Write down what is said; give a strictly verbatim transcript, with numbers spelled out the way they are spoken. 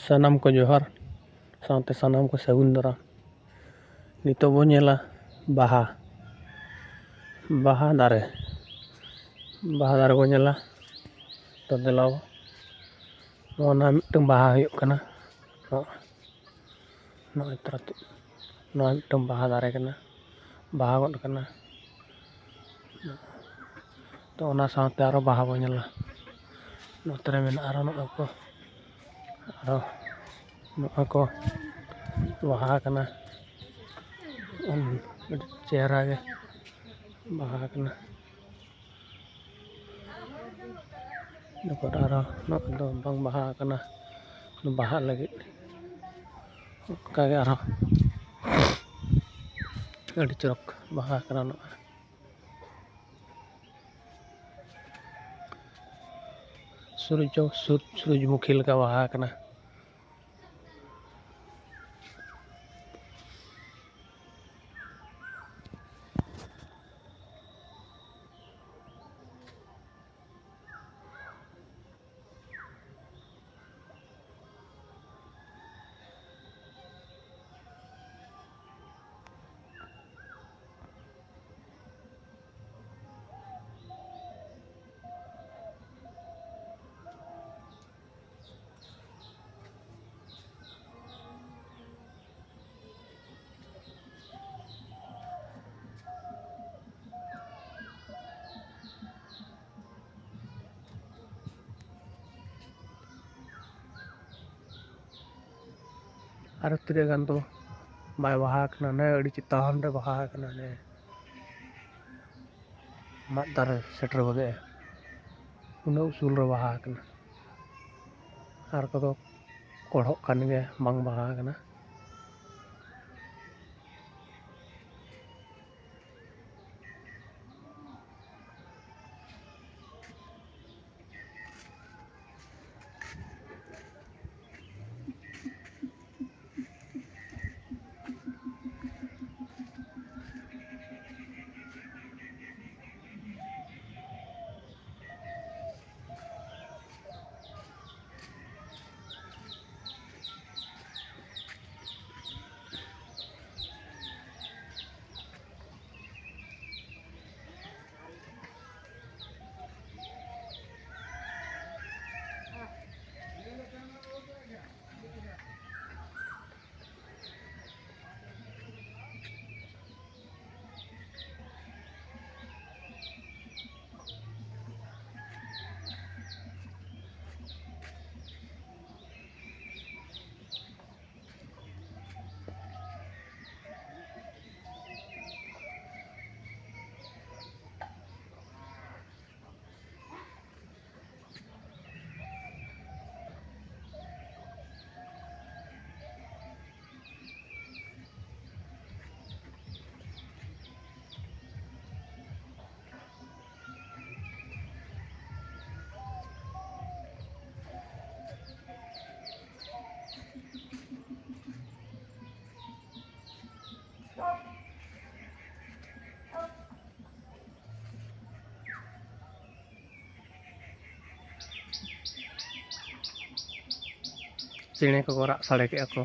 ᱥᱟᱱᱟᱢ ᱠᱚ ᱡᱚᱦᱟᱨ, ᱥᱟᱶᱛᱮ ᱥᱟᱱᱟᱢ ᱠᱚ ᱥᱟᱹᱜᱩᱱ ᱫᱟᱨᱟᱢ᱾ ᱱᱤᱛᱚᱜ ᱵᱚᱱ ᱧᱮᱞᱟ ᱵᱟᱦᱟ, ᱵᱟᱦᱟ ᱫᱟᱨᱮ, ᱵᱟᱦᱟ ᱫᱟᱨᱮ ᱵᱚᱱ ᱧᱮᱞᱟ᱾ ᱛᱚ ᱫᱮᱞᱟ ᱵᱚ, ᱱᱚᱜᱼᱚ ᱱᱟ ᱢᱤᱫᱴᱟᱝ ᱵᱟᱦᱟ ᱦᱩᱭᱩᱜ ᱠᱟᱱᱟ᱾ ᱱᱚᱜᱼᱚ, ᱱᱚᱜᱼᱚᱭ ᱛᱚᱨᱟ ᱛᱮ, ᱱᱚᱣᱟ ᱢᱤᱫᱴᱟᱝ ᱵᱟᱦᱟ ᱫᱟᱨᱮ ᱠᱟᱱᱟ, ᱵᱟᱦᱟ ᱜᱚᱫ ᱠᱟᱱᱟ᱾ ᱛᱚ ᱚᱱᱟ ᱥᱟᱶᱛᱮ ᱟᱨᱚ ᱵᱟᱦᱟ ᱵᱚᱱ ᱧᱮᱞᱟ᱾ ᱱᱚᱛᱮ ᱨᱮ ᱢᱮᱱᱟᱜᱼᱟ ᱟᱨᱚ ᱱᱚᱜᱼᱚᱭ ᱠᱚ, ᱟᱨᱚ ᱱᱚᱜᱼᱚᱭ ᱠᱚ ᱵᱟᱦᱟ ᱠᱟᱱᱟ᱾ ᱩᱸ, ᱟᱹᱰᱤ ᱪᱮᱦᱨᱟ ᱜᱮ ᱵᱟᱦᱟ ᱠᱟᱱᱟ᱾ ᱱᱚᱝᱠᱟ ᱟᱨᱚ ᱱᱚᱜᱼᱚᱭ ᱫᱚ ᱵᱟᱝ ᱵᱟᱦᱟ ᱠᱟᱱᱟ, ᱵᱟᱦᱟᱜ ᱞᱟᱹᱜᱤᱫ᱾ ᱚᱱᱠᱟᱜᱮ ᱟᱨᱚ ᱟᱹᱰᱤ ᱪᱚᱨᱚᱠ ᱵᱟᱦᱟ ᱠᱟᱱᱟ ᱱᱚᱜᱼᱚᱭ᱾ ᱥᱩᱨᱩᱡᱽ, ᱥᱩᱨ-, ᱥᱩᱨᱩᱡᱽᱢᱩᱠᱷᱤ ᱞᱮᱠᱟ ᱵᱟᱦᱟ ᱠᱟᱱᱟ᱾ ᱟᱨᱚ ᱛᱤᱱᱟᱹᱜ ᱜᱟᱱ ᱫᱚ ᱵᱟᱭ ᱵᱟᱦᱟ ᱟᱠᱟᱱᱟ, ᱦᱟᱱᱮ ᱟᱹᱰᱤ ᱪᱮᱛᱟᱱ ᱨᱮ ᱵᱟᱦᱟ ᱟᱠᱟᱱᱟ, ᱦᱟᱱᱮ ᱢᱟᱫ ᱫᱟᱨᱮ ᱥᱮᱴᱮᱨ ᱜᱚᱫᱚᱜᱼᱟ, ᱩᱱᱟᱹᱜ ᱩᱥᱩᱞ ᱨᱮ ᱵᱟᱦᱟ ᱟᱠᱟᱱᱟ᱾ ᱟᱨ ᱠᱚᱫᱚ ᱠᱚᱲᱦᱚᱜ ᱠᱟᱱ ᱜᱮᱭᱟ, ᱵᱟᱝ ᱵᱟᱦᱟ ᱟᱠᱟᱱᱟ᱾ ᱪᱮᱬᱮ ᱠᱚᱠᱚ ᱨᱟᱜ ᱥᱟᱰᱮ ᱠᱮᱜᱼᱟ ᱠᱚ᱾